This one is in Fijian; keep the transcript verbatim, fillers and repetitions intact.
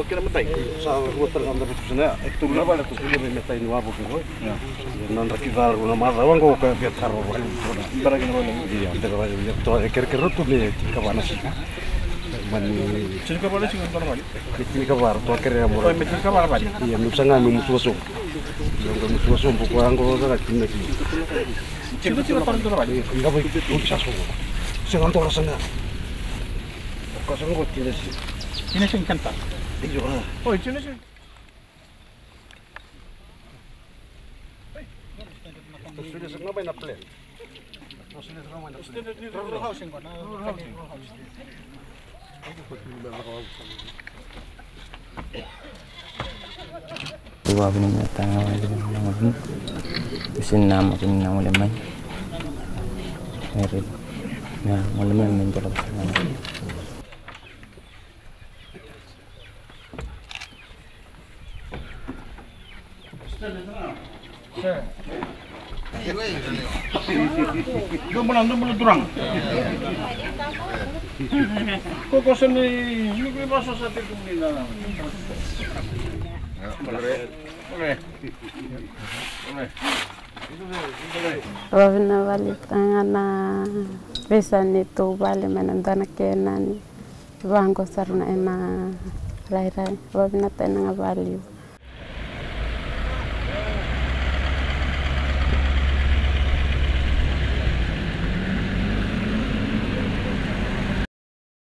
Kena matai. Sa rua tale ga na vatu sina, e tolu na vale tu sina me matai ni wavoki qo. Ia na draki cala rua na macawa qo ka via taro vale. Ia, taro vale, ia, to e kerekere tu me tinikava na siga. Mani tinikava na siga, taro vale. Me tinikava, to kerea mo. Me tinikava vale. Ia, me saga me musuva sobu. Ia, me musuva sobu, ko ango saga tinaki. Sega, sega, taro, taro vale. Ia, qai oti sa sobu. Sega, taro saga. Ko sa qo tinasi. Tinasi kanta. Io, a. Oi, tinasi. Tinasi na mai na plan. Tinasi na mai na plan. Rural housing ko na. Rural housing. Ua vini na tanga wale na wale. Sina na mo vini na wale mai. Eri. Na wale mai mai jolo. Dua bula, dua bula turaga. Ko ko sa ni, ni ko i vaso sa te kumuni na. Ore. Ore. Ore. Vavina vali tanga na visa ni tu vale mai na dua na kena ni vago saruna ena rairai. Vavina tena ga vali.